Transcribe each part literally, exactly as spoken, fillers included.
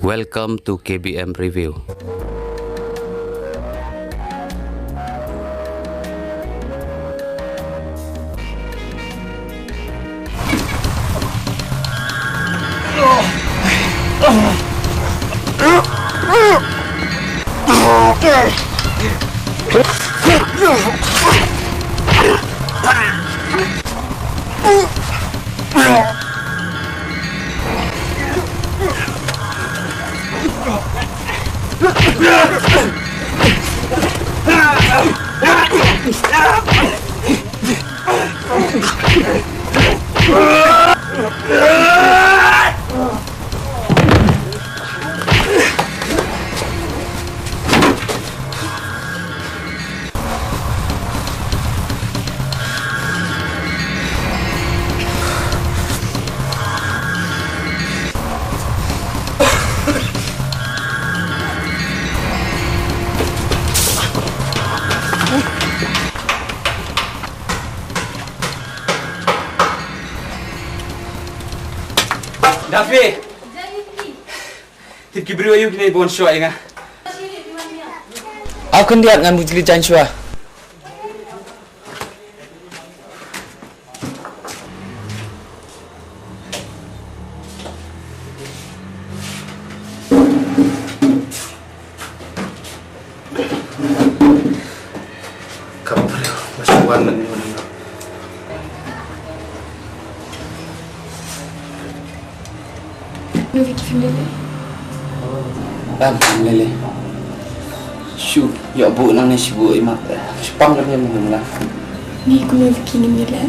Welcome to K B M Review. Dafi. Tip ki briew aïu kine ba wan shoh ïa nga. Au khyndiat, ngan buh jingkylli jan shuwa. Ka briew ba shu wan mynne mynne. Kumno Vicky, phim lei lei? Em, phim lei lei. Shu ïoh buh nangne shu buh i mat. Shu pang ka phim phim la. Ngi kumno Vicky ngin ïaleh?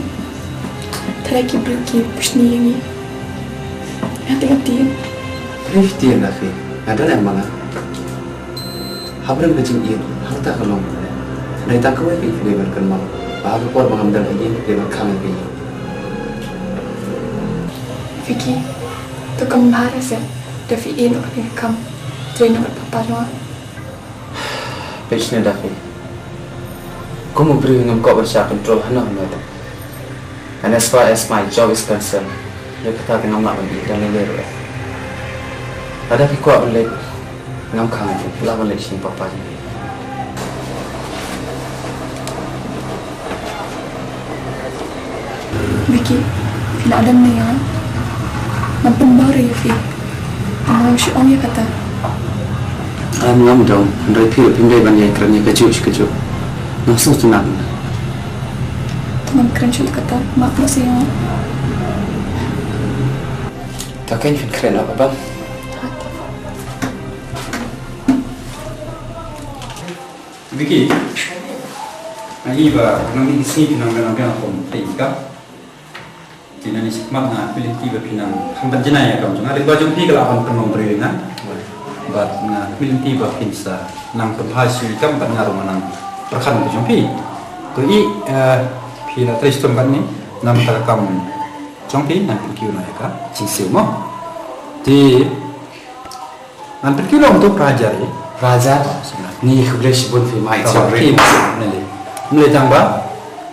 Tharai ki briew ki pynsngew ïa ngi. Nga te nga tieng. Briew tieng Dafi. Nga don em ma nga? Hapdeng ka jingïeit, hangta ka long. Dei tang kawei ka ïing phi dei ban kynmaw. Ba ha ka por ba ngam don ha ïing phi dei ban khang ïa ka ïing. Vicky, to kam bha re se, da phi ïeit noh ïa ka kam, trei noh bad papa jong nga. Peit shane Dafi. Kum u briew ngam kwah ban shah control hano hano te. And as far as my job is concerned, ïa kata te ngam lah ban ïeit da lei lei ruh. Lada phi kwah ban leit, ngam khang, lah ban leit sha ïing papa jong phi. Vicky, phi la dang ïa nga. Ngam pynbor ïa phi. Ngam shu ong ïa kata. Ngam, ngam dong, hynrei phi ruh phim dei ban ïai kren ïa kajuh shi kajuh. Ngam sngewtynnat. Ngam kren shuh kata, map noh seh ïa nga. To kein phin kren noh, Bam. Vicky, nga i ba nang ïa sngi phi nang nang biang kum phi ka. Phi nang ïa sngewthuh nga kyrpad lynti ba phi nang kham ban jinai ïa ka kam jong nga. Ri ba jong phi ka la ban pynlong briew ïa nga. Bad nga kyrpad lynti ba phin sa nang pynbha shuh ïa ka kam bad nga ruh nga nang pyrkhat ka jong phi. To i, eh, phi la trei shitom bad ni namar ka kam jong phi ngan pynkiew noh ïa ka jingsiew mo. Te ngan pynkiew long to phra hajar ïa. Phra hajar? Ni khublei shibun phi mai. Ka sorry. Phi mai. Nele. Nele tang ba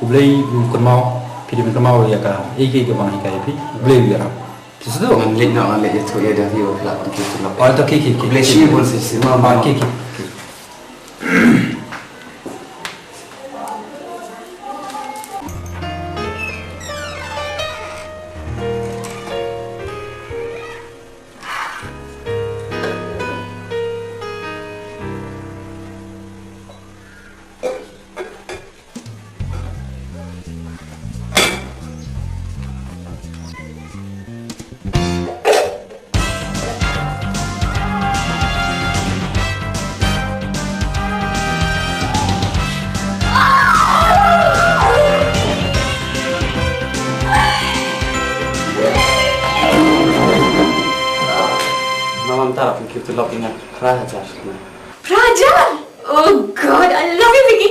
khublei, kynmaw, phi dei kynmaw ïa ka ei ka ei kaba nga hikai ïa phi. Khublei ïa ka. Phi sngewthuh? Ngan leit noh, ngan leit ïathuh ïa Davi ba phi la pynkiew to lok. Oh, to ki ki ki. Khublei shibun shisien ma. Oh, ma. Ki ki ki. Mama, mynta la pynkiew to lok ïa nga phra hajar. Phra hajar? Oh God, I love you, Vicky.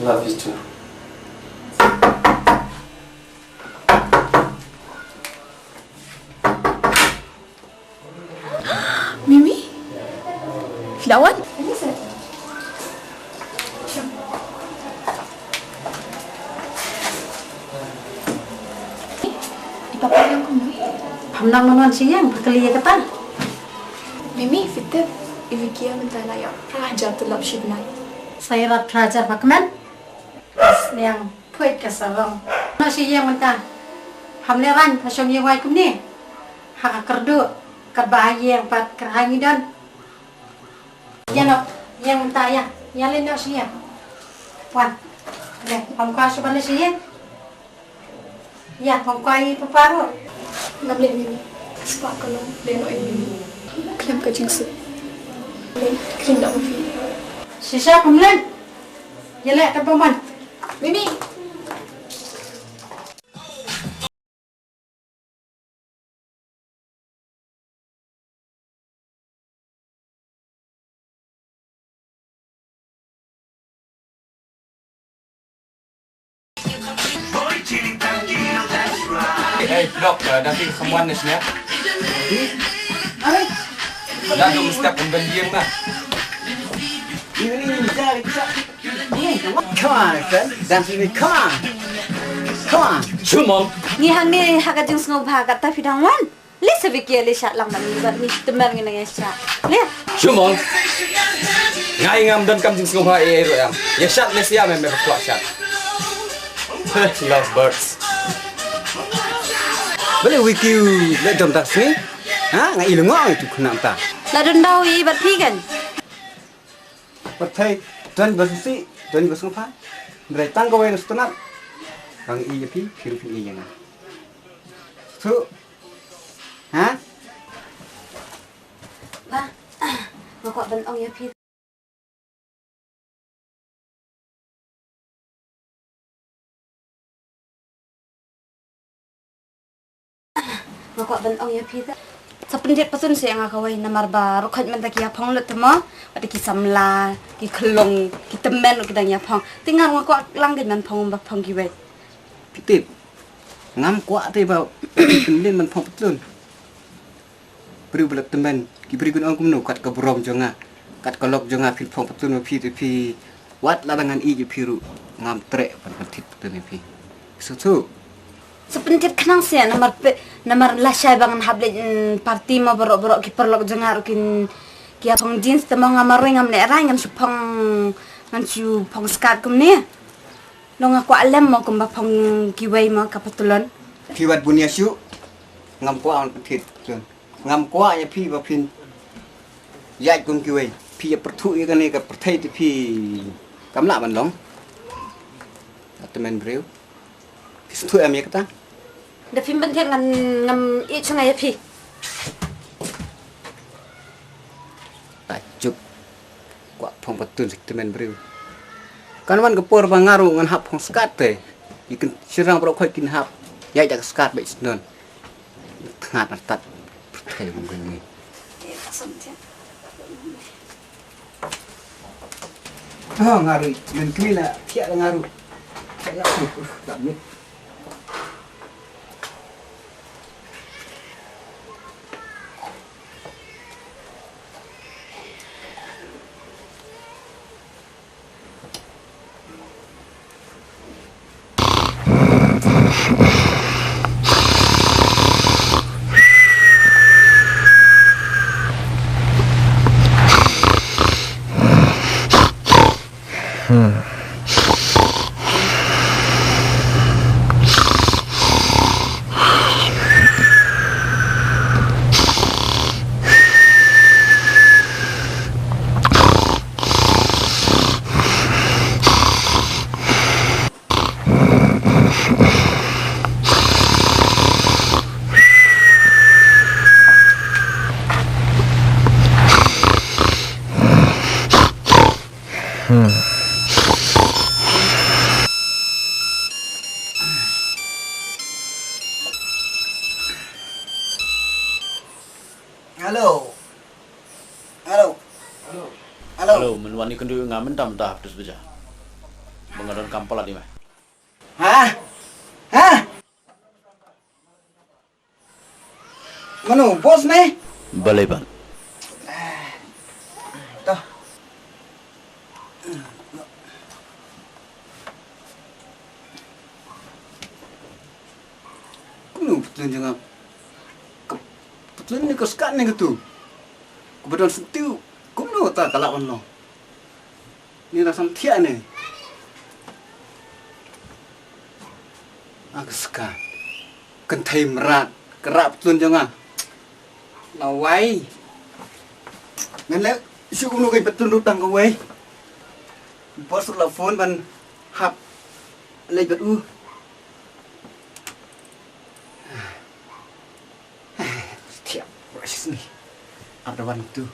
Love you too. Mimi? Phi la wan? I papa ïa kumno? Nang mano shi ïing, pha kylli ïa kata. Mimi, phi tip, i Vicky mynta la ïoh phra hajar tulop shi bnai. Sa ïarap phra hajar ba kmen. Sniang phuit ka sarong. Mano shi ïing mynta. Ham leh rang, pha shong ïing wai kumne. Ha ka kyrduh, katba ha ïing pat kyrhai ngi don. Ïa noh, ïa mynta ïa. Ïa leh noh shi ïa. Wan. Leh, ym kwah shuh ban leh shi ïa. Ïa, ym kwah ïa papa ruh. Ngam leh Mimi. Spah ka long leh noh ïa Mimi. Khlem ka jingsuk. Leh, khlem da ma phi. Shisha pynleh. Ïa leh katba mon. Mimi. Hey, Doc, uh, da phi someone ni sini? Are? Da dum step pembendian na. Ini, ini, ini, cari, cari. Come on, my friend. Dance with me. Come on. Come on. Shu mon. Ngi hangne ha ka jingsngewbha kata phi dang wan. Leh sa Vicky leh shad lang bad ngi bad ngi tymmen ngi nang ïa shad. Leh. Shu mon. Nga i ngam don kam jingsngewbha ei ei ruh ïa. Ïa shad leh sia me me ba kwah shad. Love birds. Balei Vicky leh dom ta sngi? Ha, nga i lyngngoh ngi tu khynnah ta. La don daw i bad phi kan? Pyrthei don ba sngewsih, don ba sngewbha. Hynrei tang kawei na sngewtynnat. Ba nga ïeit ïa phi, phi ruh phin ïeit ïa nga. Sngewthuh? Ha? Pa, nga kwah ban ong ïa phi. Nga kwah ban ong ïa phi te. Sa pyndit patun seh ïa nga kawei namar ba ruh khoit mynta ki ïaphong lut te mo. Wat ki samla, ki khyllung, ki tymmen ruh ki dang ïaphong. Te nga ruh nga kwah lang keiñ ban phong ba phong kiwei. Phi tip. Ngam kwah te ba pyndit ban phong patun. Briew ba la tymmen, ki briew kin ong kumno, kat ka burom jong nga, kat ka lok jong nga, phin phong patun ma phi te phi, wat la dang ngan ïeit ïa phi ruh, ngam treh ban pynthied patun ïa phi. Sngewthuh. Sa pynthied khnang seh, namar pe, namar lashai ba ngan hap leit, mm, party mo baroh baroh ki paralok jong nga ruh kin, ki ïa phong jeans te mo nga marwei ngam lehrain ngan shu phong, ngan shu phong skirt kumne. Long nga kwah lem mo kumba phong kiwei mo ka patlon. Phi wat bun ïa shu, ngam kwah ban pynthied patun. Ngam kwah ïa phi ba phin ïaid kum kiwei. Phi ïa pyrthuh ïa kane ka pyrthei te phi kam lah ban long. Ka tymmen briew. Phi sngewthuh em ïa kata? Da phim pynthied ngan ngam ïeit shuh nga ïa phi. Tajuk. Kwah phong patun sa ki tymmen briew. Kan wan ka por ba nga ruh ngan hap phong skirt te. Ïa kin shynrang baroh khoit kin hap ïaid da ka skirt beit snon. Thngat artat pyrthei bym kynni. Oh, nga ruh, men kmie la thiah la nga ruh. Thiah la, uh, uh, la mit. Hello. Hello. Hello. Hello, men wan ïakynduh ïa nga mynta mynta hapdeng baje. Ba nga don kam palat ïa me. Ha? Ha? Mano, boss ne? Balei ban? To. Kumno putun jong nga. Ka Tlun ni ka skat ni ka tu. Ku ba don senti kumno ta ka lah ban long. Ni rasa thiah ni. Ah, ka skat. Kynthei mrad, ka rap tlun jong nga. Lawai. Ngan leh shu kumno ka patlun ruh tang kawei. Boss ruh la phone ban hap leit bad u. Thiah, ruh shisni. Ap da wan tu.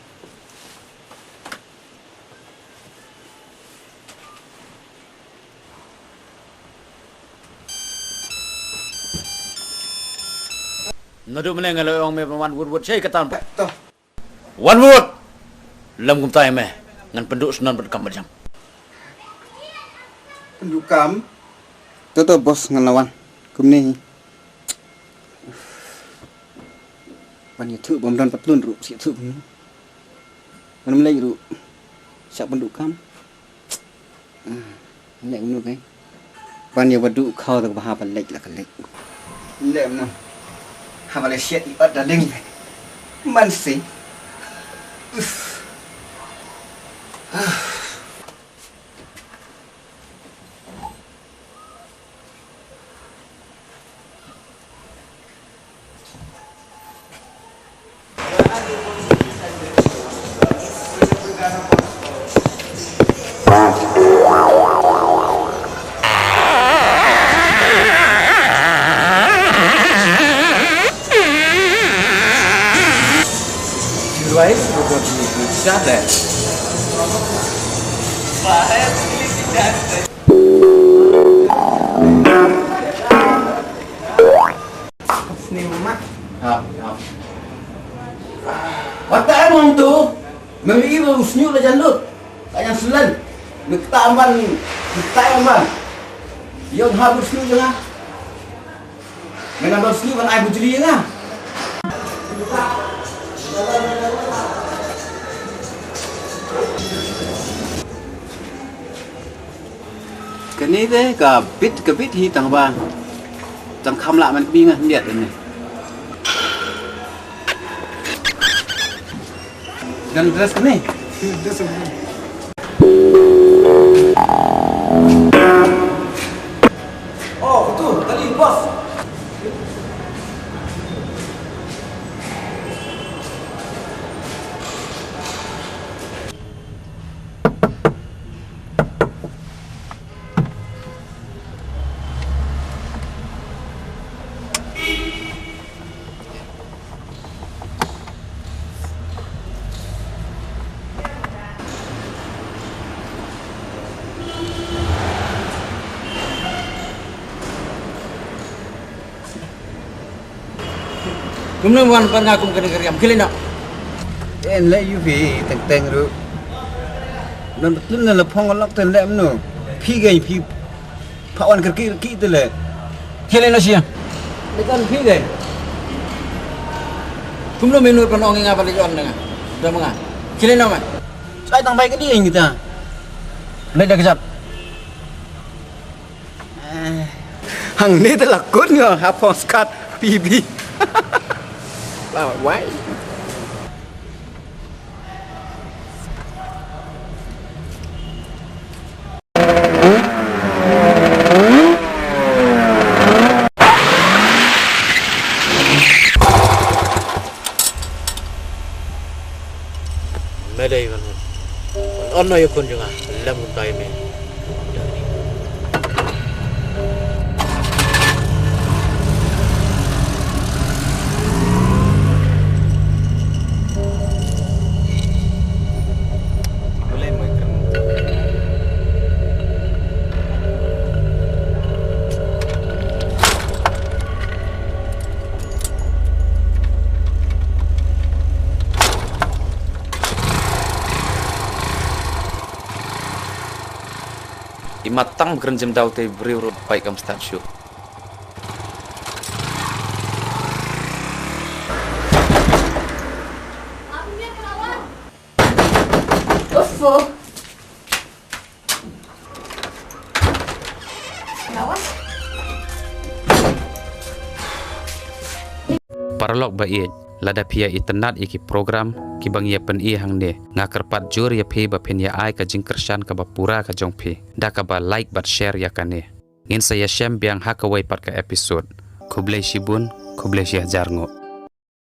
Naduh mynne nga la ong me ban wan wut wut shai katan. To. Wan wut. Lem kumta ïa me. Ngan pynduh snon bad kam bad jam. Pynduh kam. To to boss ngan la wan. Kumne hi. Ban ïathuh bym don patlun ruh, sa ïathuh kumno. Ban ym leit ruh. Sa pynduh kam. Ah, leh kumno kai. Ban ïa ba duh khaw da ba hap leit la ka leit. Leh kumno. Haba leh siat i ot da ding. Man si. Uff. Ah. Sniew mak. Hap, hap. Wat ta em hong tu. Me i ba u sniew la jan lut. La jan selen. Me kta man, me kta man. Yon hap u sniew jong nga. Me nang don sniew ban ai bujli ïa nga. Kane de ka bit ka bit hi tang ba tang kham lah man kmie nga hyndiat ne. Dan dress kane. Dress kane. Oh, tu, kali bos. Kumno wan pat nga kum kane ka riam khie lei noh. En leh ïa phi teng teng ruh. Non betul na la phong lok ten leh mano. Phi gei phi pha wan kyrkieh kyrkieh te leh. Khie lei noh sha. Leh kan phi gei. Kumno me nud ban ong ïa nga ba leit on na nga. Da ma nga. Khie lei noh ma. Sai tang bai ka ding kita. Leit da kjat. Hangne te la kut nga ha phong skat P B. La wai. Me dei ban wan. Wan on noh ïa khun jong nga. Lem kumta ïa me. I mat tang ba kren jemdaw te briew ruh bike kam start shuh. Paralok ba ïeit, Lada phi ïa itynnad ïa ki program kiba ngi ïa pyni hangne, nga kyrpad jur ïa phi ba phin ïa ai ka jingkyrshan kaba pura ka jong phi da kaba like bad share ïa kane. Ngin sa ïashem biang ha kawei pat ka episode. Khublei shibun, khublei shihajar nguh.